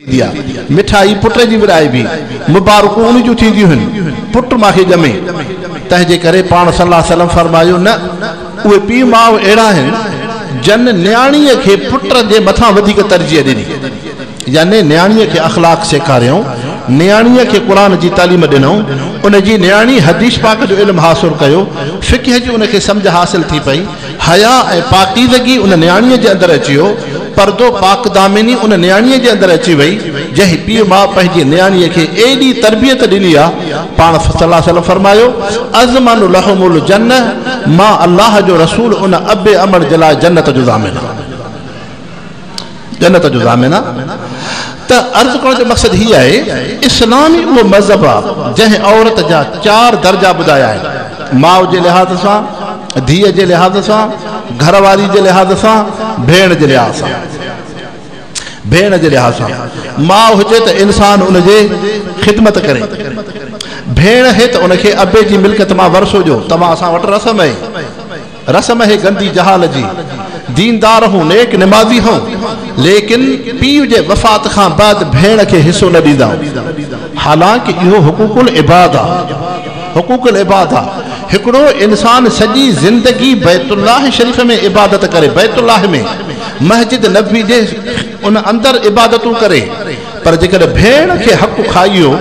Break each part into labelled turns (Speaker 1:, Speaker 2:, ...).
Speaker 1: ٿيندي آ. مٺائي پٽ جي ورهائبي، مبارڪون ان جون ٿينديون هن، پٽ مان کي ڄمي. تنهن جي ڪري پاڻ صلي الله عليه وسلم فرمايو، نه، اهي پيء ماء اهڙا آهن، جن نياڻيء کي پٽ جي مٿان وڌيڪ ترجيح ڏني. يعني نياڻيء کي اخلاق سيکاريائون، نياڻيء کي قرآن جي تعليم ڏنائون، ان جي نياڻي حديث پاڪ جو علم حاصل ڪيو، فقه جي ان کي سمجهه حاصل ٿي پئي، حياء ۽ پاڪيزگي ان نياڻيء جي اندر اچي ويو، پردو پاڪدامني ان نياڻيء جي اندر اچي وئي، جنهن پيء ماء پنهنجي نياڻيء کي ايڏي تربيت ڏني آ، پاڻ صلي الله عليه وسلم فرمايو، اضمن لهم الجنة، مان الله جو رسول ان ابي امڙ جي لاء جنت جو ضامن آهيان. جنت جو ضامن آ. ته عرض ڪرڻ جو مقصد هي آهي، اسلام ئي اهو مذهب آ، جنهن عورت جا چار درجا ٻڌايا آهن، ماء جي لحاظ سان، ڌيء جي لحاظ سان، گهر واري جي لحاظ سان، ڀيڻ جي لحاظ سان. ڀيڻ جي لحاظ سان ماء هجي ته انسان ان جي خدمت ڪري، ڀيڻ هي ته ان کي ابي جي ملڪيت مان ورثو ڏيو. توهان اسان وٽ رسم اهي. رسم اهي گندي جهال جي. ديندار هون، نيڪ نمازي هون، ليڪن پيء جي وفات کان بعد ڀيڻ کي حصو نه ڏيندا هون. حالانڪ اهو حقوق العباد آ. حقوق العباد آ. هڪڙو انسان سڄي زندگي بيت الله شريف ۾ عبادت ڪري، بيت الله ۾ مسجد نبوي جي ان اندر عبادتون ڪري، پر جيڪڏهن ڀيڻ کي حق کائي ويو،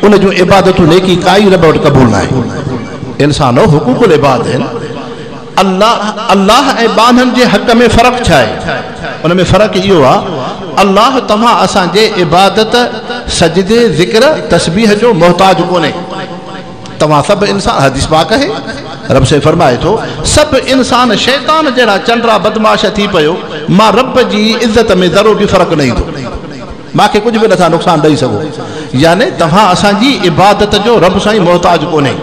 Speaker 1: ان جون عبادتون نيڪي ڪائي رب وٽ قبول ناهي. انسانو حقوق العباد آهن. الله الله ۽ ٻانهن جي حق ۾ فرق ڇا آهي؟ ان ۾ فرق اهو آهي، الله توهان اسان جي عبادت، سجدي، ذڪر، تسبيح جو محتاج ڪونهي. توهان سڀ انسان، حديث پاڪ آهي، رب سائين فرمائي ٿو، سڀ انسان شيطان جهڙا چنڊا بدمعاش ٿي پيو، مان رب جي عزت ۾ ذرو به فرق نه ايندو. مان کي ڪجهه به نٿا نقصان ڏئي سگهو. يعني توهان اسان جي عبادت جو رب سائين محتاج ڪونهي،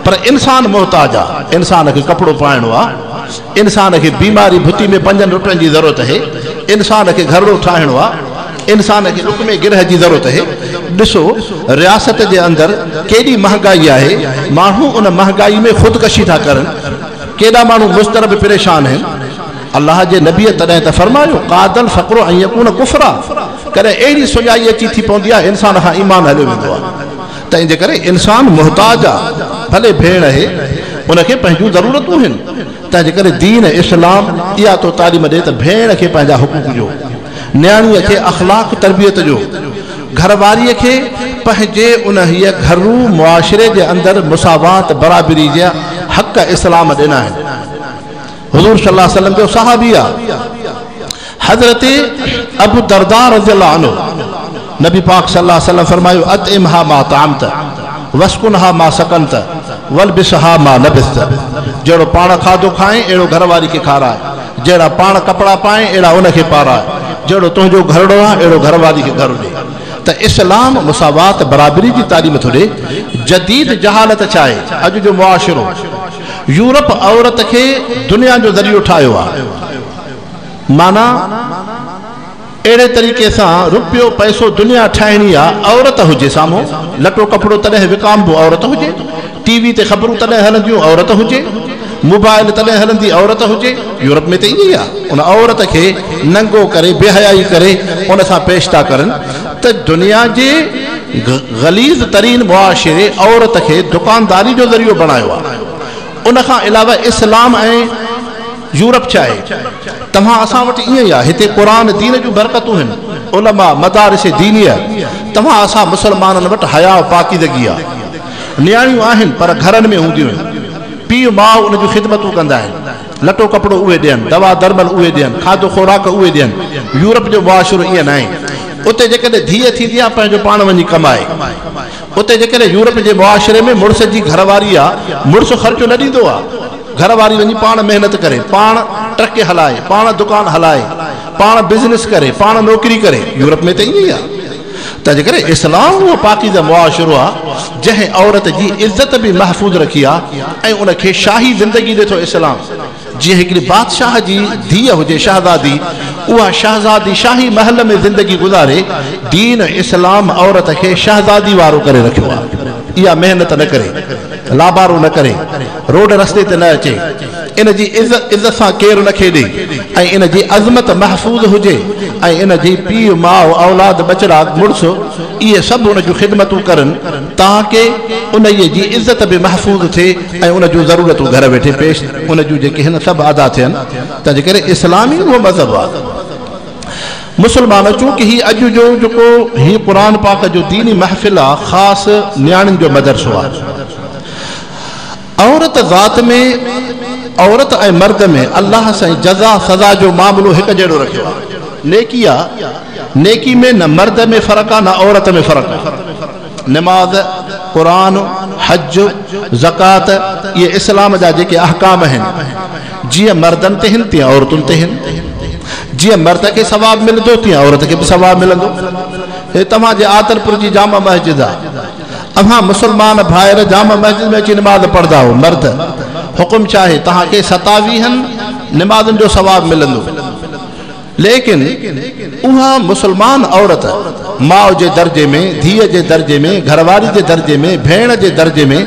Speaker 1: پر انسان محتاج آ. انسان کي ڪپڙو پائڻو آ، انسان کي بيماري ڀتي ۾ پنجن روپين جي ضرورت اهي، انسان کي گهرڙو ٺاهڻو آ، انسان کي لقمي گرهه جي ضرورت اهي. ڏسو رياست جي اندر ڪيڏي مهنگائي آهي، ماڻهو ان مهنگائي ۾ خودڪشي ٿا ڪرن، ڪيڏا ماڻهو مضطرب پريشان آهن. الله جي نبيء تڏهن ته فرمايو، قاد الفقر ان يڪون ڪفرا، ڪڏهن اهڙي سڃائي اچي ٿي پوندي آهي انسان کان ايمان هليو ويندو آهي. تنهن جي ڪري انسان محتاج آ، ڀلي ڀيڻ اهي، ان کي پنهنجون ضرورتون هن. تنهن جي ڪري دين اسلام اها ٿو تعليم ڏي ته ڀيڻ کي پنهنجا حقوق ڏيو، نياڻيء کي اخلاق تربيت ڏيو، گهر واريء کي پنهنجي انهيء گهرو معاشري جي اندر مساوات برابري جا حق اسلام ڏنا آهن. حضور صلي الله عليه وسلم جو صحابي آ حضرت ابو الدرداء رضي الله عنه، نبي پاڪ صلي الله عليه وسلم فرمايو، اطعمها ما طعمت واسڪنها ما سڪنت والبسها ما لبست، جهڙو پاڻ کاڌو کائين اهڙو گهر واري کي کاراء، جهڙا پاڻ ڪپڙا پائين اهڙا ان کي پاراء، جهڙو تنهنجو گهرڙو آ اهڙو گهر واري کي گهر ڏي. ته اسلام مساوات برابري جي تعليم ٿو ڏي. جديد جهالت ڇا آهي؟ اڄ جو معاشرو يورپ عورت کي دنيا جو ذريعو ٺاهيو آ، معنيٰ اهڙي طريقي سان روپيو پئسو دنيا ٺاهڻي آ، عورت هجي سامهون، لٽو ڪپڙو تڏهن وڪامبو عورت هجي، ٽي وي تي خبرون تڏهن هلنديون عورت هجي، موبائل تڏهن هلندي عورت هجي، يورپ ۾ ته ائين ئي آ، ان عورت کي ننگو ڪري بي حيائي ڪري ان سان پيش ٿا ڪرن ته دنيا جي غليظ ترين معاشري عورت کي دڪانداري جو ذريعو بڻايو آ. ان کان علاوه اسلام ۽ يورپ ڇا آهي؟ توهان اسان وٽ ائين ئي آ، هتي قرآن دين جون برڪتون هن، علماء، مدارس دينيه، توهان اسان مسلمانن وٽ حياء و پاڪيزگي آ. نياڻيون آهن پر گهرن ۾ هونديون آهن، پيء ماء ان جون خدمتون ڪندا آهن، لٽو ڪپڙو اهي ڏين، دوا درمل اهي ڏين، کاڌو خوراڪ اهي ڏين. يورپ جو معاشرو ائين ناهي. اتي جيڪڏهن ڌيء ٿيندي آ پنهنجو پاڻ وڃي ڪمائي. اتي جيڪڏهن يورپ جي معاشري ۾ مڙس جي گهر واري آ، مڙس خرچو نه ڏيندو آ، گهر واري وڃي پاڻ محنت ڪري، پاڻ ٽرڪ هلائي، پاڻ دڪان هلائي، پاڻ بزنس ڪري، پاڻ نوڪري ڪري. يورپ ۾ ته ائين ئي آ. تنهنجي ڪري اسلام اهو پاڪيزه معاشرو آ، جنهن عورت جي عزت به محفوظ رکي آ ۽ ان کي شاهي زندگي ڏي ٿو اسلام. جيئن هڪڙي بادشاهه جي ڌيء هجي شهزادي، اها شهزادي شاهي محل ۾ زندگي گذاري، دين اسلام عورت کي شهزادي وارو ڪري رکيو آ. اها محنت نه ڪري، لابارو نه ڪري، روڊ رستي تي نه اچي. इन जी इज़त सां केरु न खेॾे ऐं इन जी अज़मत महफ़ूज़ हुजे ऐं इन जी पीउ माउ औलाद बचड़ा मुड़ुसु इहे सभु उन जूं ख़िदमतूं करनि ताकि उन जी इज़त बि महफ़ूज़ थिए ऐं उन जूं ज़रूरतूं घर वेठे पेश उन जूं जेके आहिनि सभु अदा थियनि। तंहिंजे करे इस्लामी उहो मज़हब आहे। मुसलमान चूंकि हीउ अॼु जो जेको हीउ क़ुर पाक जो दीनी महफ़िल आहे, ख़ासि नियाणियुनि जो मदरसो आहे। औरत ज़ात में, औरत ऐं मर्द में अल्लाह साईं जज़ा सज़ा जो मामिलो हिकु जहिड़ो रखियो आहे। नेकी आहे, नेकी में न मर्द में फ़र्क़ु आहे न औरत में फ़र्क़ु आहे। नमाज़, क़ुर, हज, ज़कात इहे इस्लाम जा जेके अहकाम आहिनि, जीअं मर्दनि ते आहिनि तीअं औरतुनि ते आहिनि। जीअं मर्द खे सवाबु मिलंदो तीअं औरत खे बि सवाबु मिलंदो। हे तव्हांजे आदरपुर जी जामा मस्जिद आहे, अव्हां मुसलमान भाइर जामा मस्जिद में अची नमाज़ पढ़ंदा आहियो। मर्द हुकुम छा आहे, तव्हांखे 27 नमाज़ुनि जो सवाबु मिलंदो। लेकिन उहा मुसलमान औरत माउ जे दर्जे में, धीअ जे दर्जे में, घरवारी जे दर्जे में, भेण जे दर्जे में,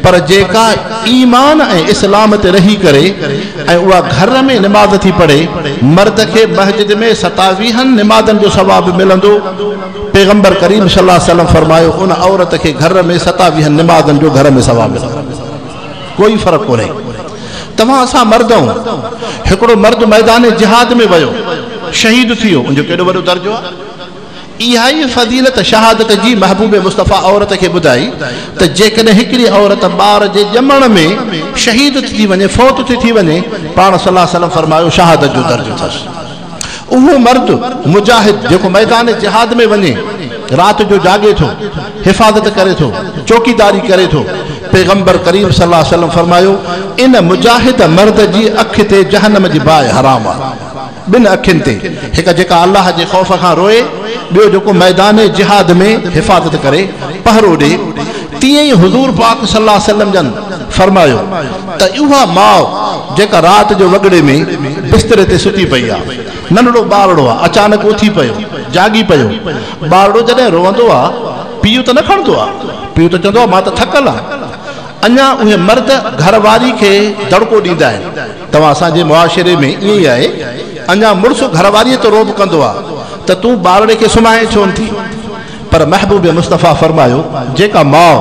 Speaker 1: पर जेका ईमान ऐं इस्लाम ते रही करे ऐं उहा घर में नमाज़ थी पढ़े, मर्द खे मस्जिद में 27 नमाज़ुनि जो सवाबु मिलंदो। पैगंबर करीम सल्लल्लाहु अलैहि वसल्लम फरमायो उन औरत खे घर में 27 नमाज़ुनि जो घर में सवाबु मिलंदो, कोई फ़र्क़ु कोन्हे। तव्हां असां मर्द आहियूं, हिकिड़ो मर्द मैदान जिहाद में वियो, शहीद थी वियो, उनजो केॾो वॾो दर्जो आहे। इहा ई फ़ज़ीलत शहादत जी महबूब मुस्तफ़ा औरत खे ॿुधाई त जेकॾहिं हिकिड़ी औरत ॿार जे ॼमण में शहीद थी वञे, फौत थी वञे, पाण सल्लल्लाहु अलैहि वसल्लम फरमायो शहादत जो दर्जो अथसि। उहो मर्द मुजाहिद जेको मैदान जिहाद में वञे, राति जो जागे थो, हिफाज़त करे थो, चौकीदारी करे थो, पैगंबर करीम सल्लल्लाहु अलैहि वसल्लम फरमायो इन मुजाहिद मर्द जी अखि ते जहन्नम जी बाहि हराम आहे। ॿिनि अखियुनि ते, हिकु जेका अल्लाह जे ख़ौफ़ खां रोए, ॿियो जेको मैदान जिहाद में हिफाज़त करे, पहरो ॾे। तीअं ई हुज़ूर पाक सल्लल्लाहु अलैहि वसल्लम जन फरमायो त उहा माउ जेका राति जो वॻड़े में बिस्तरे ते सुती पई आहे, नंढड़ो ॿारड़ो आहे, अचानक उथी पियो, जागी पियो। ॿारड़ो जॾहिं रोअंदो आहे पीउ त न खणंदो आहे, पीउ त चवंदो आहे मां त थकल आहियां। अञा उहे मर्द घरवारी खे दड़को ॾींदा आहिनि। तव्हां असांजे मुआशिरे में ईअं ई आहे, अञा मुड़ुसु घरवारीअ ते रोब कंदो आहे त तूं ॿारड़े खे सुम्हाए छो नथी। पर महबूब मुस्तफ़ा फरमायो जेका माउ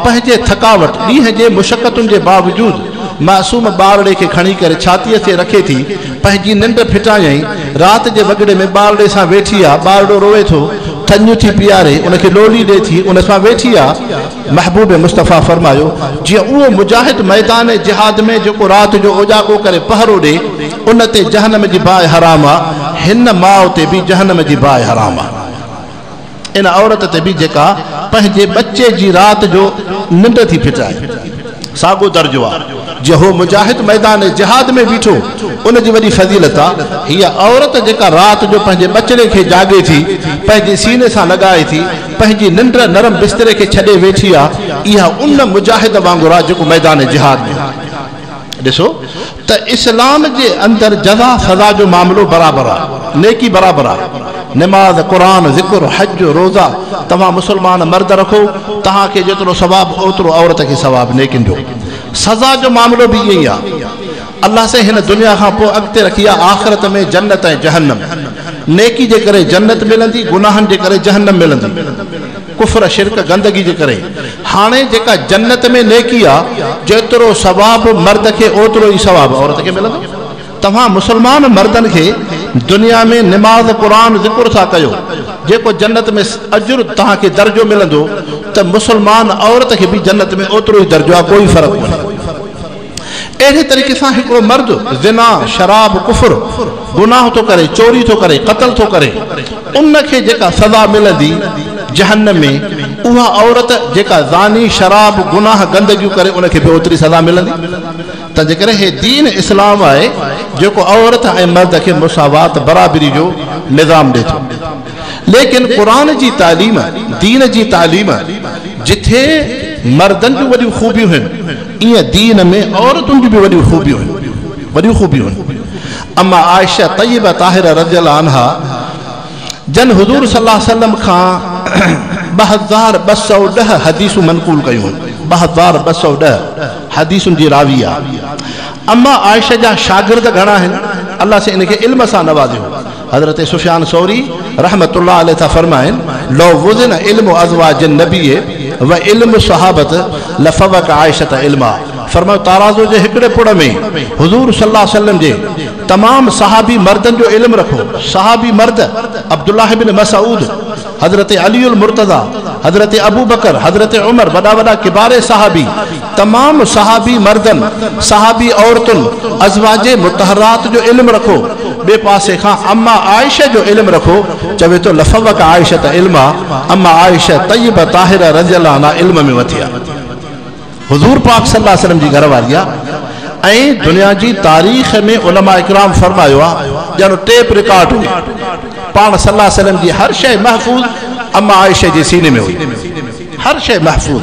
Speaker 1: पंहिंजे थकावट, ॾींहं जे मुशक़तुनि जे बावजूद मासूम ॿारड़े खे खणी करे छातीअ ते रखे थी, पंहिंजी निंड फिटायईं, राति जे वॻड़े में ॿारड़े सां वेठी आहे, ॿारड़ो रोए थो, थञ थी पीआरे, उनखे लोली ॾे थी, उन सां वेठी आहे। महबूब मुस्तफ़ा फरमायो जीअं उहो मुजाहिद मैदान जिहाद में जेको राति जो ओजागो करे पहरो ॾे, उन ते जहन्नम जी बाहि हराम आहे, हिन माउ ते बि जहन्नम जी बाहि हराम आहे। इन औरत ते बि जेका पंहिंजे बच्चे जी राति जो निंड थी फिटाए, साॻियो दर्जो आहे। जीअं हो मुजाहिद मैदान जिहाद में बीठो, उन जी वॾी फ़ज़ीलत आहे। हीअ औरत जेका राति जो पंहिंजे बचड़े खे जागे थी, पंहिंजे सीने सां लॻाए थी, पंहिंजी निंड नरम बिस्तरे खे छॾे वेठी आहे, इहा उन मुजाहिद वांगुरु आहे जेको मैदान जिहाद में। ॾिसो त इस्लाम जे अंदरि जज़ा सज़ा जो मामिलो बराबरि आहे, नेकी बराबरि आहे। नमाज़, क़ुर, ज़िक्र, हज, रोज़ा तव्हां मुसलमान मर्द रखो, तव्हांखे जेतिरो सवाबु ओतिरो औरत खे सवाबु नेकियुनि जो। सज़ा जो मामिलो बि ईअं ई आहे। अल्लाह साईं हिन दुनिया खां पोइ अॻिते रखी आहे आख़िरत में जन्नत ऐं जहन्नम। नेकी जे करे जन्नत मिलंदी, गुनाहनि जे करे जहन्नम मिलंदी, कुफ्र, शिरक, गंदगी जे करे। हाणे जेका जन्नत में नेकी आहे, जेतिरो सवाबु मर्द खे ओतिरो ई सवाबु औरत खे मिलंदो। तव्हां मुसलमान मर्दनि खे दुनिया में नमाज़, क़ुर, ज़िक्र था कयो, जेको जन्नत में अजुर तव्हांखे दर्जो मिलंदो, त मुसलमान औरत खे बि जन्नत में ओतिरो ई दर्जो आहे, कोई फ़र्क़ु कोन्हे। अहिड़े तरीक़े सां हिकिड़ो मर्द ज़िना, शराब, कुफ्र, गुनाह थो करे, चोरी थो करे, क़तल थो करे, उनखे जेका सज़ा मिलंदी जहन्नम में, उहा औरत जेका ज़ानी, शराब, गुनाह, गंदगियूं करे, उनखे बि ओतिरी सज़ा मिलंदी। तंहिंजे करे हे दीन इस्लाम आहे जेको औरत ऐं मर्द खे मुसावात, बराबरी जो निज़ाम ॾिए थो। लेकिन क़ुर जी तालीम, दीन जी तालीम जिथे मर्दनि जूं वॾियूं ख़ूबियूं आहिनि, ईअं दीन में औरतुनि जूं बि वॾियूं ख़ूबियूं आहिनि, वॾियूं ख़ूबियूं आहिनि। अम्मा आयशा तय्यबा ताहिरा रज़ियल्लाहु अन्हा जन हुज़ूर सल्लल्लाहु अलैहि वसल्लम खां 2210 हदीसूं मनकूल कयूं आहिनि, 2210 हदीसुनि जी रावी आहे। अम्मा आयशा जा शागिर्द घणा आहिनि, अलाह से इनखे इल्म सां नवाज़ियो। हज़रत सुफियान सौरी रहमतुल्लाह अलैह था फरमाइनि, लो वुज़न इल्म अज़वाज नबी व इल्म सहाबत लफवक आयशा इल्मा। फरमायो ताराज़ो जे हिकिड़े पुड़ में हुज़ूर सल्लल्लाहु अलैहि वसल्लम जे तमाम सहाबी मर्दनि जो इल्म रखो। सहाबी मर्द अब्दुल्लाह बिन मसऊद, हज़रत अली उल मुर्तज़ा, हज़रत अबू बकर, हज़रत उमर, वॾा वॾा किबारे सहाबी, तमाम सहाबी मर्दनि, सहाबी औरतुनि, अज़वाजे मुतहरात जो इल्म रखो। ॿिए पासे खां अम्मा आयशा जो इल्म रखो। चवे थो लफवक आयशा त इल्म आहे, अम्मा आयशा तय्यबा ताहिरा रज़ियल्लाहु अन्हा इल्म में मथे आहे। हुज़ूर पाक सल्लल्लाहु अलैहि वसल्लम जी घरवारी आहे ऐं दुनिया जी तारीख़ में उलमा इकराम फरमायो आहे ॼण टेप रिकॉर्ड हुई। पाण सल्लल्लाहु अलैहि वसल्लम जी हर शइ महफ़ूज़ अम्मा आयशा जे सीने में हुई, हर शइ महफ़ूज़।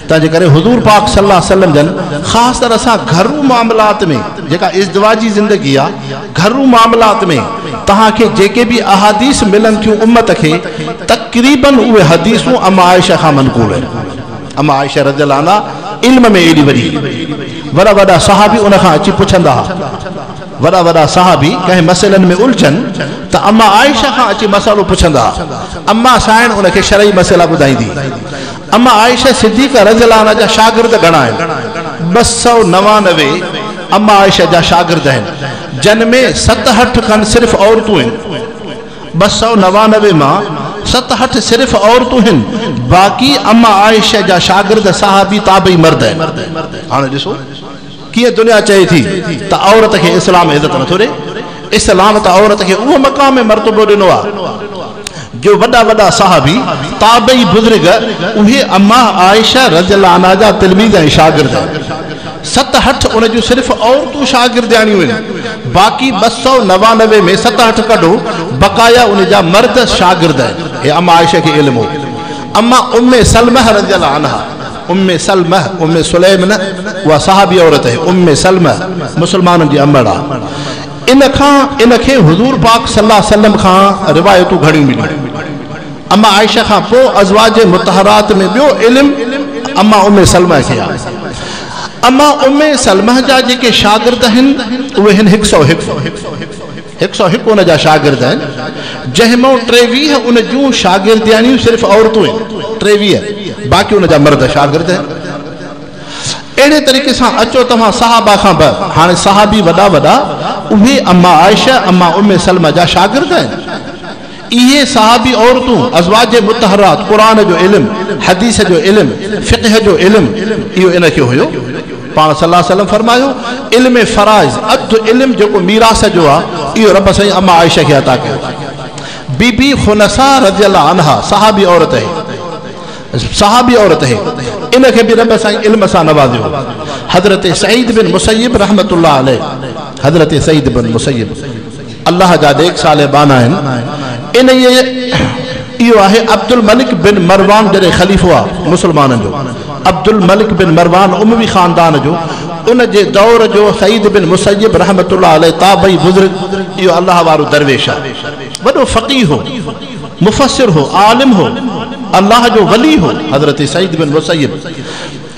Speaker 1: तंहिंजे करे हुज़ूर पाक सल्लल्लाहु अलैहि वसल्लम जन ख़ासि तरह सां घरू मामलात में जेका इज़दवाजी ज़िंदगी आहे, घरू मामलात में तव्हांखे जेके बि अहादीस मिलनि थियूं उम्मत खे, तक़रीबन उहे हदीसूं अम्मा आयशा खां मनकूल आहिनि। अम्मा आयशा रज़ियल्लाहु अन्हा इल्म में एॾी वॾी, वॾा वॾा सहाबी उन खां अची पुछंदा हुआ। वॾा वॾा सहाबी कंहिं मसइलनि में उलझनि त अम्मा आयशा खां अची मसइलो पुछंदा हुआ। अम्मा साइण उनखे शरई मसइला ॿुधाईंदी। अम्मा आयशा सिद्दीक़ा रज़ियल्लाहु अन्हा जा शागिर्द घणा आहिनि? 299 अम्मा आयशा जा शागिर्द आहिनि, जन में 67 खनि सिर्फ़ औरतूं आहिनि। 299 मां 67 सिर्फ़ औरतूं आहिनि, बाक़ी अम्मा आयशा जा शागिर्द सहाबी ताबई मर्द आहिनि। हाणे ॾिसो कीअं दुनिया चए थी त औरत खे इस्लाम इज़त नथो ॾे। इस्लाम त औरत खे उहो मक़ाम ऐं मर्तबो ॾिनो आहे जो वॾा वॾा सहाबी ताबई बुज़ुर्ग उहे अम्मा आयशा रज़ियल्लाहु अन्हा जा तिलमीज़ ऐं शागिर्द आहिनि। 67 उन जूं सिर्फ़ औरतूं शागिर्दाणियूं आहिनि, बाक़ी 299 में 67 कढो, बकाया उन जा मर्द शागिर्द आहिनि। हे अम्मा आयशा खे इल्मु हो। अम्मा उम्मे सलमह रज़ियल्लाहु अन्हा, उम्मे सलमह, उम्मे सुलैम न, उहा सहाबी औरत आहे। उम्मे सलमह मुसलमाननि जी अमड़ आहे। इन खां इनखे हुज़ूर पाक सल्लल्लाहु अलैहि वसल्लम खां रिवायतूं घणियूं मिलियूं। अम्मा आयशा खां पोइ अज़वाज मुतहरात में ॿियो इल्म अम्मा उम्मे सलमा खे आहे। अम्मा उम्मे सलमा जा जेके शागिर्द आहिनि उहे आहिनि 101, 101 उन जा शागिर्द आहिनि, जंहिं मां 23 उन जूं शागिर्दियाणियूं सिर्फ़ औरतूं आहिनि, 23, बाक़ी उन जा मर्द शागिर्द आहिनि। अहिड़े तरीक़े सां अचो तव्हां सहाबा खां बि, हाणे सहाबी वॾा वॾा उहे अम्मा आयशा अम्मा उम्मे सलमा जा शागिर्द आहिनि। इहे सहाबी औरतूं अज़वाज मुतहरात, क़ुरान जो इल्म, हदीस जो इल्म, फ़िक़्ह जो इल्म इहो इन खे हुयो। पाण सल्लल्लाहु अलैहि वसल्लम फरमायो इल्म फ़राइज़ अधु इल्म जेको मीरास जो आहे इहो रब साईं अम्मा आयशा खे अता कयो। बीबी खुनसा रज़ियल्लाहु अन्हा सहाबी औरत है, सहाबी औरत है, इनखे बि रब साईं इल्म सां नवाज़ियो। हज़रत सईद बिन मुसय्यब रहमतुल्लाह अलैह, हज़रत सईद बिन मुसय्यब अल्लाह जा नेक साले बाना आहिनि। इन इहो आहे अब्दुल मलिक बिन मरवान जॾहिं ख़लीफ़ो आहे मुसलमाननि जो, अब्दुल मलिक बिन मरवान उमवी ख़ानदान जो, उन जे दौर जो सईद बिन मुसय्यब रहमतुल्लाह अलैह ताबई बुज़ुर्ग, इहो अल्लाह वारो दरवेश आहे, वॾो फ़क़ीह हो, मुफस्सिर हो, आलिम हो, अल्लाह जो वली हो हज़रत सईद बिन मुसय्यब।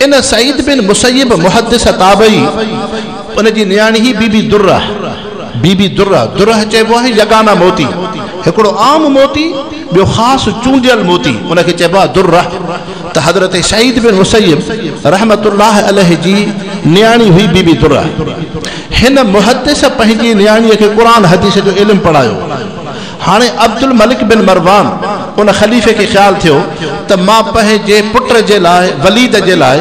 Speaker 1: इन सईद बिन मुसय्यब मुहद्दिस ताबई उन जी नियाणी ही बीबी दुर्रा, बीबी दुर्रा, दुर्रा चइबो आहे यगाना मोती, हिकिड़ो आम मोती, ॿियो ख़ासि चूंडियल मोती, उनखे चइबो आहे दुर्रा। त हज़रत सईद बिन मुसय्यब रहमतुल्लाह अलैह जी नियाणी हुई बीबी दुर्रा। हिन मुहद्दिस पंहिंजी नियाणीअ खे क़ुरान हदीस जो इल्मु पढ़ायो। हाणे अब्दुल मलिक बिन मरवान उन ख़लीफ़े खे ख़्यालु थियो त मां पंहिंजे पुट जे लाइ, वलीद जे लाइ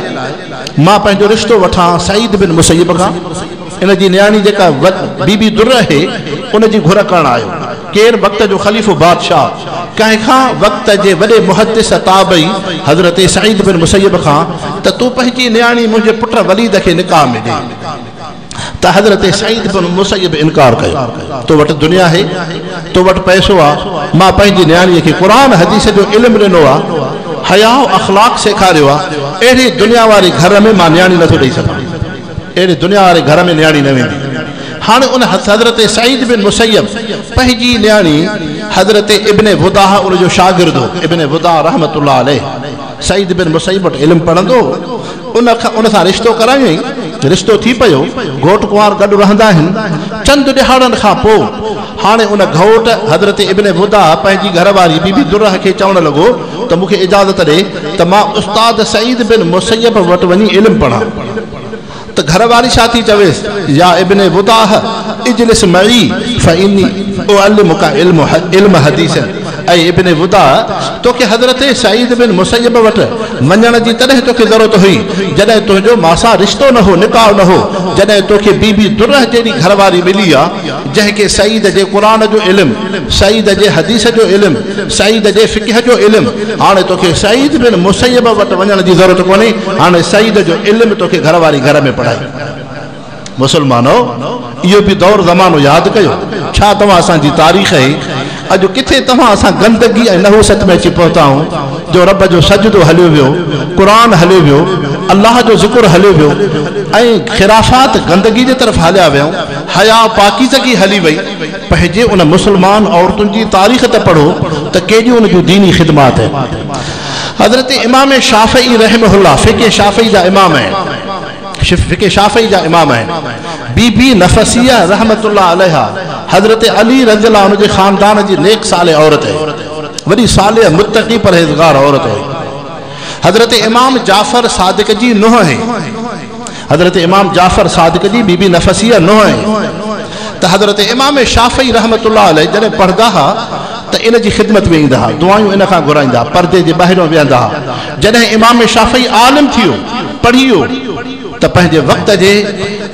Speaker 1: मां पंहिंजो रिश्तो वठां सईद बिन मुसय्यब खां। इन जी नियाणी जेका बीबी दुर्रा आहे उन जी घुर करणु आयो। केरु वक़्त जो ख़लीफ़ो बादशाह, कंहिंखां वक़्त जे वॾे मुहद्दिस ताबई हज़रत सईद बिन मुसय्यब खां त तूं पंहिंजी नियाणी मुंहिंजे पुट वलीद खे निकाह में ॾे। त हज़रत सईद बिन मुसय्यब इनकार कयो, तो वटि दुनिया आहे, तो वटि पैसो आहे, मां पंहिंजी नियाणीअ खे क़ुरान हदीस जो इल्मु ॾिनो आहे, हया अख़लाक़ सेखारियो आहे, अहिड़ी दुनिया वारे घर में मां नियाणी नथो ॾेई सघां, अहिड़ी दुनिया वारे घर में नियाणी न वेंदी। हाणे उन हज़रत सईद बिन मुसय्यब पंहिंजी नियाणी हज़रत इब्ने वुदाह उनजो शागिर्द हो, इब्ने वुदाह रहमतुल्लाह अलैह, सईद बिन मुसय्यब वटि इल्मु पढ़ंदो, उन सां रिश्तो करायईं। रिश्तो थी पियो, घोट कुंवार गॾु रहंदा आहिनि। चंद ॾिहाड़नि खां पोइ हाणे उन घोट हज़रत इब्न वुदा पंहिंजी घरवारी बीबी दुर्रा खे चवणु लॻो त मूंखे इजाज़त ॾे त मां उस्ताद सईद बिन मुसैयब वटि वञी इल्मु पढ़ां। त घरवारी छा थी चवेसि, या इब्न वुदाह इजलिस मई फ़इन्नी उअल्लिमुका इल्म हदीस। ऐं इब्न वुदा, तोखे हज़रत सईद बिन मुसैयब वटि वञण जी तॾहिं तोखे ज़रूरत हुई जॾहिं तुंहिंजो मां सां रिश्तो न हो, निकाह न हो। जॾहिं तोखे बीबी दुर्रा जहिड़ी घरवारी मिली आहे जंहिंखे सईद जे क़ुर जो इल्मु, सईद जे हदीस जो इल्मु, सईद जे फ़िक़्ह जो इल्मु, हाणे तोखे सईद बिन मुसैयब वटि वञण जी ज़रूरत कोन्हे। हाणे सईद जो इल्मु तोखे घरवारी घर में पढ़ाए। मुसलमानो, इहो बि दौर ज़मानो यादि कयो। छा तव्हां असांजी तारीख़ आहे? अॼु किथे तव्हां असां गंदगी ऐं नहूसत में अची पहुता आहियूं जो रब जो सजदो हलियो वियो, क़ुर हलियो वियो, अल्लाह जो ज़िक्र हलियो वियो ऐं ख़िराफ़ात गंदगी जे तरफ़ हलिया विया, हया पाकीज़गी हली वई। पंहिंजे उन मुसलमान औरतुनि जी तारीख़ त पढ़ो त केॾियूं उन जूं दीनी ख़िदमात आहिनि। हज़रत इमाम शाफ़ई रहमहुल्लाह फ़िक़्ह शाफ़ई जा इमाम आहिनि, फ़िक़्ह शाफ़ई जा इमाम आहिनि। बीबी नफसिया रहमतुल्लाह अलैहा हज़रत अली रज़ियल्लाहु अन्हु जे ख़ानदान जी नेक साले औरत है, वॾी साले मुत्तकी परहेज़गार औरत है। हज़रत इमाम जाफ़र सादिक जी नुंहं है, हज़रत इमाम जाफ़र सादिक जी बीबी नफसिया नुंहं है। त हज़रत इमाम शाफ़ई रहमतुल्लाह अलैह जॾहिं पढ़ंदा हुआ त इन जी ख़िदमत में ईंदा हुआ, दुआयूं इन खां घुराईंदा हुआ, परदे जे ॿाहिरियों वेहंदा हुआ। जॾहिं इमाम शाफ़ई आलिम थी वियो, पढ़ी वियो, त पंहिंजे वक़्त जे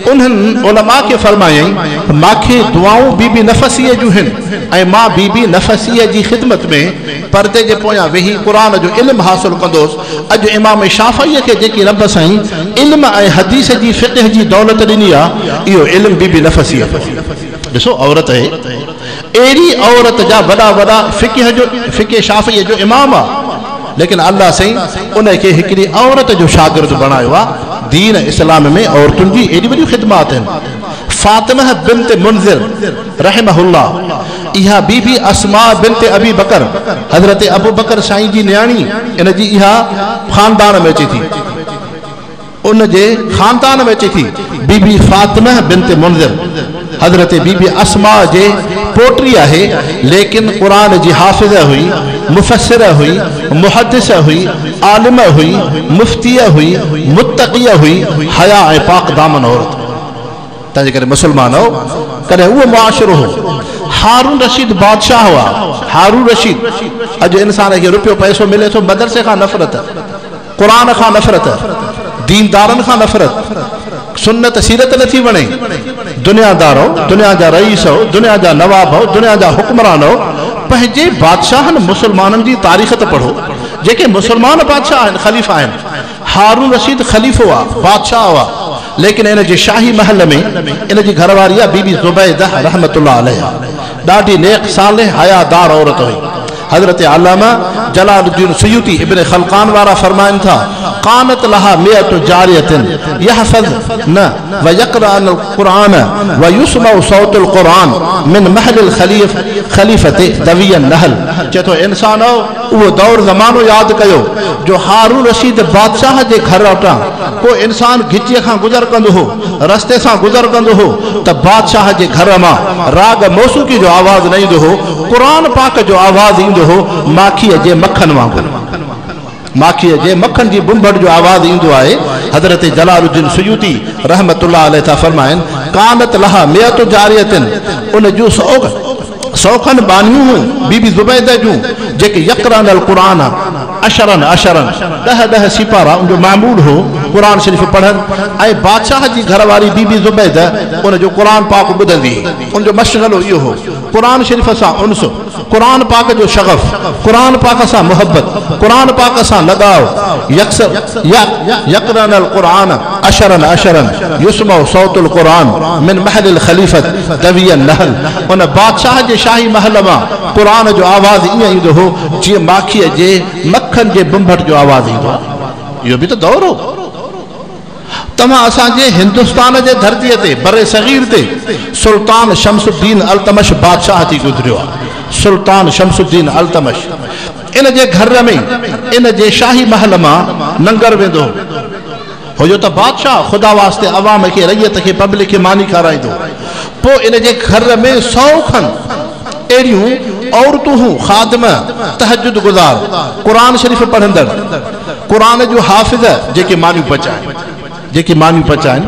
Speaker 1: उन्हनि उलमा खे फरमायईं मूंखे दुआऊं बीबी नफसीअ जूं आहिनि ऐं मां बीबी नफसीअ जी ख़िदमत में परदे जे पोयां वेही क़ुर जो इल्मु हासिलु कंदोसि। अॼु इमाम शाफ़ईअ खे जेकी रब साईं इल्म ऐं हदीस जी फ़िक़्ह जी दौलत ॾिनी आहे, इहो इल्मु बीबी नफसीअ। ॾिसो औरत आहे, अहिड़ी औरत जा वॾा वॾा फ़िक़्ह जो फ़िक़्ह शाफ़ईअ जो इमाम आहे, लेकिन अल्लाह साईं उनखे हिकिड़ी औरत जो शागिर्द बणायो आहे। दीन इस्लाम में औरतुनि जी एॾी वॾियूं ख़िदमात आहिनि। फातिमा बिन्त मुंज़िर रहमहुल्लाह, इहा बीबी अस्मा बिन्त अबी बकर, हज़रत अबू बकर साईं जी नियाणी, इन जी इहा ख़ानदान में अचे थी, उन जे ख़ानदान में अचे थी बीबी फातिमा बिन्त मुंज़िर। हज़रत बीबी अस्मा जे पोटरी आहे, लेकिन क़ुर जी हाफ़िज़ हुई, मुफस्सिर हुई, मुहद्दिस हुई, आलिम हुई, मुफ्तिया हुई, मुत्तकिया हुई, हया ऐं पाक दामन औरत। तंहिंजे करे मुसलमानो, कॾहिं उहो मुआशिरो हो। हारून रशीद बादशाह हुआ, हारून रशीद। अॼु इंसान खे रुपयो पैसो मिले थो, मदरसे खां नफ़रत, क़ुर खां नफ़रत, दीनदारनि खां नफ़रत, सुन्नत सीरत नथी वणे। दुनियादार हो, दुनिया जा रईस हो, दुनिया जा नवाब हो, दुनिया जा हुक्मरान हो, पंहिंजे बादशाहनि मुसलमाननि जी तारीख़ त पढ़ो। जेके मुसलमान बादशाह आहिनि, ख़लीफ़ा आहिनि। हारून रशीद ख़लीफ़ो आहे, बादशाह आहे, लेकिन इन जे शाही महल में इन जी घरवारी आहे बीबी ज़ुबैदा रहमतुल्लाह अलैहा, ॾाढी नेक साले हयादार औरत हुई। हज़रत अल्लामा जलालुद्दीन सयूती इब्न खलकान वारा फरमाइन था, कानत लहा मियत जारियतिन यहफ़ज़ न व यक़रअन अल-कुरान व युस्मउ सौतुल कुरान मिन महल खलीफते दवियन नहल। चए थो इंसान हो, उहो दौर ज़मानो यादि कयो जो हारून रशीद बादशाह जे घर वटां को इंसान घिचीअ खां गुज़र कंदो हो, रस्ते सां गुज़र कंदो हो, त बादशाह जे घर मां राग मौसीक़ी जो आवाज़ न ईंदो हो, क़ुर पाक जो आवाज़ ईंदो हो, माखीअ जे मखन वांगुरु, माखीअ जे मखन जी बुंबड़ जो आवाज़ ईंदो आहे। हज़रत जलालुद्दीन सयूती रहमतुल्लाह अलैह था फरमाइनि, कानत लहा मियत जारियतिन, उन जूं सौ खनि बानियूं हुयूं बीबी ज़ुबैदा जूं, जेके यक़रअन अल क़ुरान अशरन अशरन, 10 10 सिपारा उनजो मामूल हो क़ुर शरीफ़ पढ़नि। ऐं बादशाह जी घरवारी बीबी ज़ुबैदा उनजो क़ुर पाक ॿुधंदी, उनजो मशगलो इहो हो क़ुर शरीफ़ सां उन्स, क़ुर पाक जो शगफ़, क़ुर पाक सां मुहब्बत, क़ुर पाक सां लॻाव। यक़रअन अल क़ुरान अशरन अशरन युस्मउ सौतुल क़ुरान मिन महल खलीफत दवियन नहल। उन बादशाह जे शाही महल मां क़ुर जो आवाज़ ईअं ईंदो हो जीअं माखीअ जे मखन जे बुंबट जो आवाज़ ईंदो आहे। इहो बि त दौर हो। तव्हां असांजे हिंदुस्तान जे धरतीअ ते बरे सगीर ते सुल्तान शमसुद्दीन अल्तमश बादशाह थी गुज़रियो आहे। सुल्तान शमसुद्दीन अल्तमश इन जे घर में इन जे शाही महल मां नंगर वेंदो हो। हुजो त बादशाह ख़ुदा वास्ते अवाम खे रैयत खे पब्लिक खे मानी खाराईंदो। पोइ इन जे घर में 100 खन अहिड़ियूं औरतूं हुयूं ख़ादिम तहज्जुद गुज़ार क़ुर शरीफ़ पढ़ंदड़ क़ुर जो हाफ़िज़ जेके मानियूं पचाइनि जेके मानियूं पचाइनि।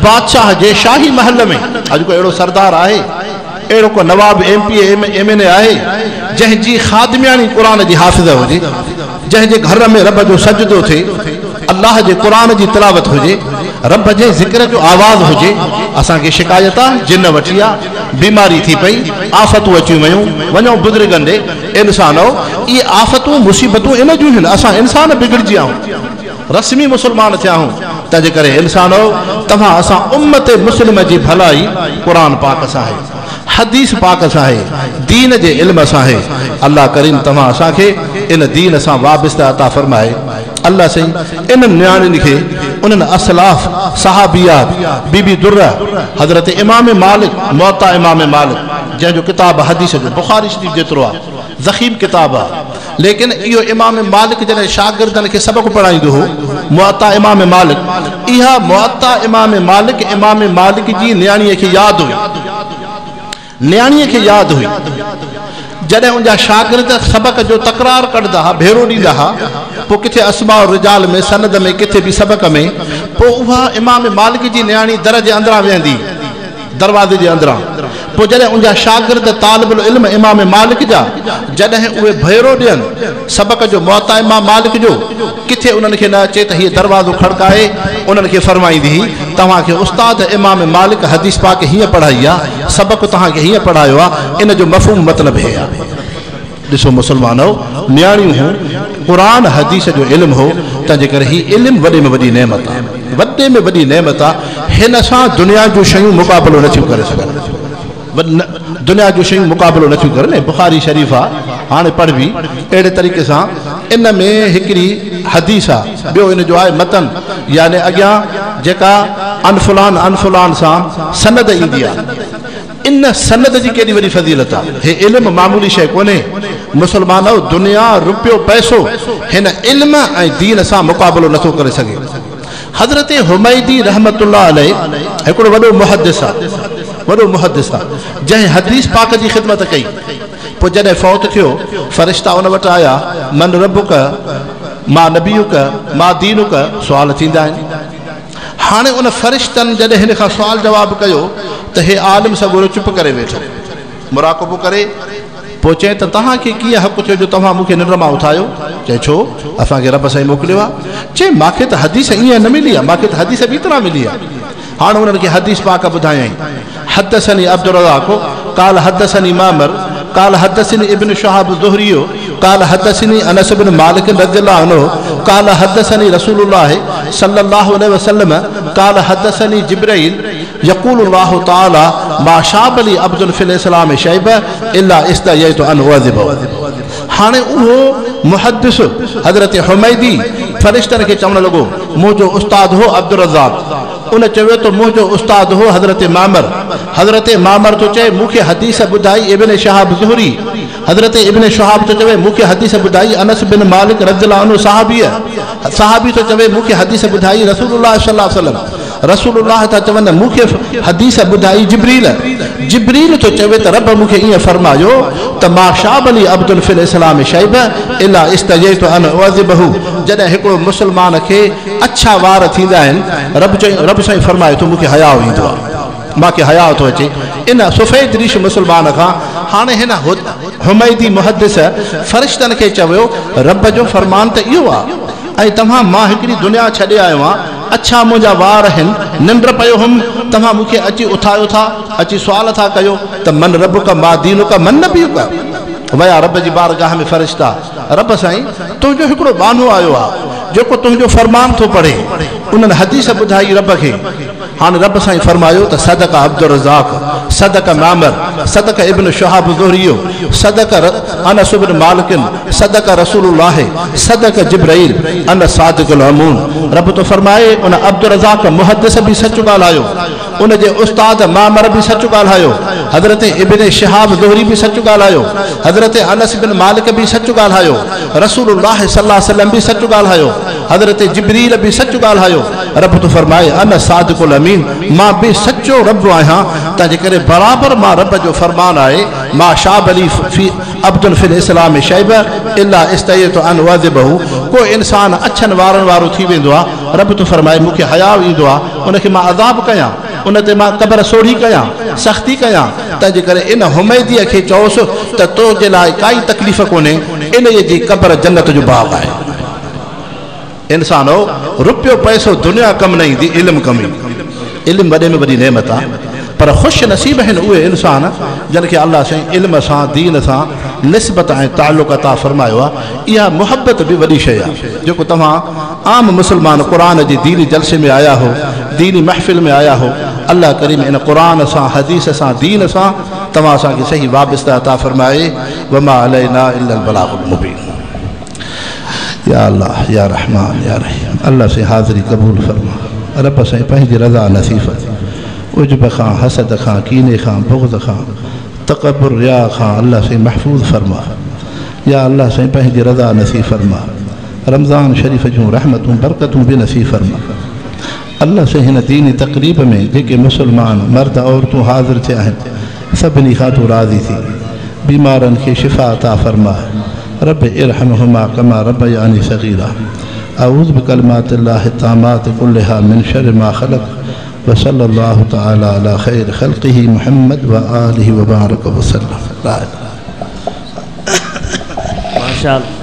Speaker 1: बादशाह जे शाही महल में अॼु को अहिड़ो सरदार आहे अहिड़ो को नवाब M P M N A आहे जंहिंजी ख़ादिमियाणी क़ुर जी हाफ़िज़ हुजे जंहिंजे घर में रब जो सजदो थिए अल्लाह जे क़ुर जी तिलावत हुजे रब जे ज़िक्र जो आवाज़ हुजे। असांखे शिकायत आहे जिन वठी आहे बीमारी थी पई आफ़तूं अची वयूं वञो बुज़ुर्गनि ॾे इंसानो इहे आफ़तूं मुसीबतूं इन जूं आहिनि असां इंसान बिगड़जी आहियूं रस्मी मुसलमान थिया आहियूं। तंहिंजे करे इंसानो तव्हां असां उम्मत मुस्लिम जी भलाई क़ुर पाक सां आहे हदीस पाक सां आहे दीन जे इल्म सां आहे। अल्लाह करीम तव्हां असांखे इन दीन सां वाबिस्ता अता फरमाए। अल्लाह साईं इन्हनि नियाणियुनि खे उन्हनि असलाफ सहाबियात बीबी दुर्रा हज़रत इमाम मालिक मुअत्ता इमाम मालिक जंहिंजो किताब हदीस जो बुखारी शरीफ़ जेतिरो आहे ज़ख़ीम किताब आहे लेकिन इहो इमाम मालिक जॾहिं शागिर्दनि खे सबक़ पढ़ाईंदो हो मुअत्ता इमाम मालिक इहा मुअत्ता इमाम मालिक जी नियाणीअ खे यादि हुई नियाणीअ खे यादि हुई। जॾहिं उनजा शागिर्द सबक़ जो तकरार कढंदा हुआ भेरो ॾींदा हुआ पोइ किथे अस्मा रिजाल में सनद में किथे बि सबक़ में पोइ उहा इमाम मालिक जी नियाणी दर जे अंदरां वेहंदी दरवाज़े जे अंदरां पोइ जॾहिं उनजा शागिर्द तालिबुल इल्म इमाम मालिक जा जॾहिं उहे भेरो ॾियनि सबक़ जो मुअत्ता इमाम मालिक जो किथे उन्हनि खे न अचे त हीअ दरवाज़ो खड़काए उन्हनि खे फरमाईंदी हुई तव्हांखे उस्ताद इमाम मालिक हदीस पाक हीअं पढ़ाई आहे सबक़ तव्हांखे हीअं पढ़ायो आहे इन जो मफ़हूम मतिलबु हे आहे। ॾिसो मुसलमानो नियाणियूं हुयूं क़ुर हदीस जो इल्मु हो तंहिंजे करे हीउ इल्मु वॾे में वॾी नेमत आहे वॾे में वॾी नेमत आहे। हिन सां दुनिया जूं शयूं मुक़ाबिलो नथियूं करे सघनि दुनिया जूं शयूं मुक़ाबिलो नथियूं करनि। बुखारी शरीफ़ आहे हाणे पढ़बी अहिड़े तरीक़े सां इन में हिकिड़ी हदीस आहे ॿियो इन जो आहे मतन यानी अॻियां जेका अनफुलान अनफुलान सां सनद ईंदी आहे इन सनद जी केॾी वॾी फ़ज़ीलत आहे। हे इल्मु मामूली शइ कोन्हे मुसलमानो दुनिया रुपयो पैसो हिन इल्म ऐं दीन सां मुक़ाबिलो नथो करे सघे। हज़रत हुमैदी रहमतुल्लाह अलैह हिकिड़ो वॾो मुहद्दिस आहे वॾो मुहद्दिस आहे जंहिं हदीस पाक जी ख़िदमत कई। पोइ जॾहिं फौत थियो फ़रिश्ता उन वटि आया मन रबुक मां नबीयुक मां दीनुक सुवाल थींदा आहिनि। हाणे उन फ़रिश्तनि जॾहिं हिन खां सुवाल जवाबु कयो त हे आलिम सॻोरो चुप करे वेठो मुराक़बो करे पोइ चए त तव्हांखे कीअं हक़ थियो जो तव्हां मूंखे निंड मां उथारियो? चए छो असांखे रब साईं मोकिलियो आहे। चए मूंखे त हदीस ईअं न मिली आहे मूंखे त हदीस ॿी तरह मिली आहे। हाणे उन्हनि खे हदीस पाक ॿुधायईं हदसनी अब्दुल रज़ाक काल हदसनी मामर काल हदसनी इब्न शहाब ज़ुहरी काल हदसनी अनस बिन मालिक रज़ियल्लाहु अन्हु काल हदसनी रसूलुल्लाह सल्लल्लाहु अलैहि वसल्लम काल हदसनी जिब्राईल यक़ूलुल्लाहु तआला मा शाब ली अब्दुल फिल इस्लाम शैब इल्ला इस्तयतु अन उअज़िबहु। हाणे उहो मुहद्दिस हज़रत हुमैदी फ़रिश्तनि खे चवणु लॻो मुंहिंजो उस्ताद हो अब्दुल रज़ाक उन चयो त मुंहिंजो उस्ताद हो हज़रत मामर हज़रत मामर थो चए मूंखे हदीस ॿुधाई इब्न शहाब ज़ुहरी हज़रत इब्न शहाब थो चवे मूंखे हदीस ॿुधाई अनस बिन मालिक रज़ियल्लाहु अन्हु सहाबी सहाबी थो चवे मूंखे हदीस ॿुधाई रसूलुल्लाह सल्लल्लाहु अलैहि वसल्लम रसूलुल्लाह था चवनि मूंखे हदीस ॿुधाई जिब्रील जिब्रील थो चवे त रब मूंखे ईअं फरमायो त मां शाब अली अब्दुल फिल इस्लाम शैब इल्ला इस्तयतु अन उअज़िबहु। जॾहिं हिकिड़ो मुसलमान खे अछा वार थींदा आहिनि रब साईं फरमाए थो मूंखे हया ईंदो आहे मूंखे हया थो अचे इन सफ़ेद रीश मुसलमान खां। हाणे हिन हुमैदी मुहद्दिस फ़रिश्तनि खे चयो रब जो फरमान त इहो आहे ऐं तव्हां मां हिकिड़ी दुनिया छॾे आयो आहियां अच्छा मुंहिंजा वार आहिनि निंड पियो हुउमि तव्हां मूंखे अची उथारियो था अची सुवाल था कयो त मन रबुक मां दीनुक मन नबीयुक। वया रब जी बारगाह में फ़रिश्ता रब साईं तुंहिंजो हिकिड़ो बानो आयो आहे जेको तुंहिंजो फरमान थो पढ़े उन्हनि हदीस ॿुधाई रब खे। हाणे रब साईं फरमायो त सदक अब्दुल रज़ाक सदक मामर सदक इब्न शहाब ज़ुहरी सदक अनस बिन मालिक सदक रसूलुल्लाह सदक जिब्राईल अन सादिकुल अमून। रब तो फरमाए उन अब्दुल रज़ाक मुहद्दिस बि सच ॻाल्हायो उन जे उस्ताद मामर बि सचु ॻाल्हायो, हज़रत इब्न शिहाब ज़ुहरी बि सचु ॻाल्हायो, हज़रत अनस बिन मालिक बि सचु ॻाल्हायो, रसूलुल्लाह सल्लल्लाहु अलैहि वसल्लम बि सचु ॻाल्हायो, हज़रत जिब्रील बि सचु ॻाल्हायो। रब थो फरमाए अन सादिकुल अमीन, मां बि सचो रब आहियां, तंहिंजे करे बराबरि मां रब जो फरमान आहे, मां शाब अली फी अब्दुल फिल इस्लाम शैब इल्ला इस्तयतु अन उअज़िबहू। को इंसान अछनि वारनि वारो थी वेंदो आहे, रब थो फरमाए मूंखे हया ईंदो आहे, उनखे मां अज़ाब कयां, उन ते मां क़बर सोढ़ी कयां, सख़्ती कयां। तंहिंजे करे इन हुमैदीअ खे चओसि त तो जे लाइ काई तकलीफ़ कोन्हे, इन जी क़बर जन्नत जो बाग़ आहे। इंसानो रुपयो पैसो दुनिया कमु न ईंदी, इल्मु कमु ईंदो। इल्मु वॾे में वॾी नेमत आहे, पर ख़ुशि नसीब आहिनि उहे इंसान जन खे अलाह साईं इल्म सां दीन सां निस्बत ऐं तालुक़ अता फरमायो आहे। इहा मुहबत बि वॾी शइ आहे। जेको तव्हां आम मुसलमान क़ुर जे दीनी जलसे में आया हो, दीनी महफ़िल में आया हो, अलाह करीम इन क़ुर सां हदीस सां दीन सां तव्हां असांखे सही वाबिस्ता अता फरमाए। वमा अलैना इल्लल बलागुल मुबीन। या अल्लाह या रहमान या रहीम, अलाह साईं हाज़िरी क़बूल फरमा। रब साईं पंहिंजी रज़ा नसीब उजब खां, हसद खां, कीने खां, बुग़्ज़ खां, तकब्बुर रिया खां अलाह साईं महफ़ूज़ फरमा। या अलाह साईं पंहिंजी रज़ा नसीब फरमा। रमज़ान शरीफ़ जूं रहमतूं बरकतूं बि नसीब फरमा। अलाह साईं हिन दीनी तक़रीब में जेके मुसलमान मर्द औरतूं हाज़िर थिया आहिनि सभिनी खां तूं राज़ी थी। बीमारनि खे शिफ़ा अता फरमा। रब इरहमहुमा कमा रब्बयानी सगीरा। अऊज़ु बिकलिमातिल्लाहि तामाति कुल्लिहा मिन शर्रि मा खलक़। व सल्लल्लाहु तआला अला खैर खल्क़िही मुहम्मद व आलिहि व बारक व सल्लम।
Speaker 2: माशाअल्लाह।